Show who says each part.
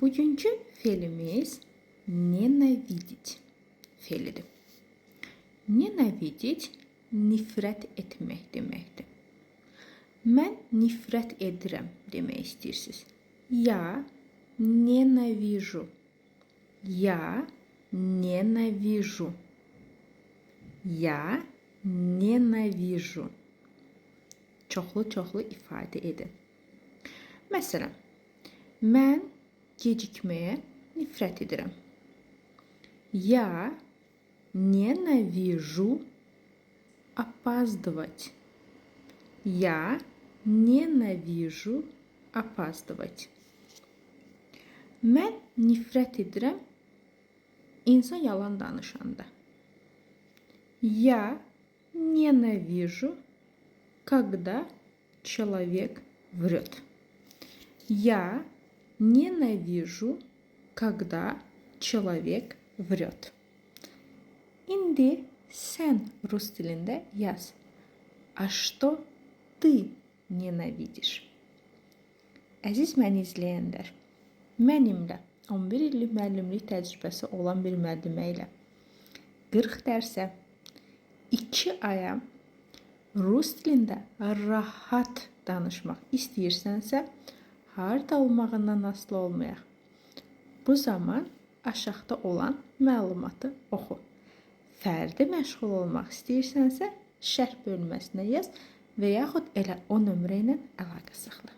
Speaker 1: Bugünkü fe'limiz ненавидеть fe'lidir. Ненавидеть nifrət etmək deməkdir. Mən nifrət edirəm demək istəyirsiniz. Я ненавижу. Я ненавижу. Я ненавижу. Çoxlu-çoxlu ifadə edin. Məsələn, mən gecikməyə nifrət edirəm. Я ненавижу опаздывать. Я ненавижу опаздывать. Mən nifrət edirəm insan yalan danışanda. Я ненавижу, когда человек врет. Я ненавижу, когда человек врет. İndi sən rus dilində yaz. А что ты ненавидишь? Əziz məni izləyənlər, mənimlə 11 illik müəllimlik təcrübəsi olan bir müəllimə ilə 40 dərsə 2 aya rus dilində rahat danışmaq istəyirsənsə, harda olmağından asılı olmayaq. Bu zaman aşağıda olan məlumatı oxu. Fərdi məşğul olmaq istəyirsənsə, şərh bölməsinə yaz və yaxud elə o nömrə ilə əlaqə saxla.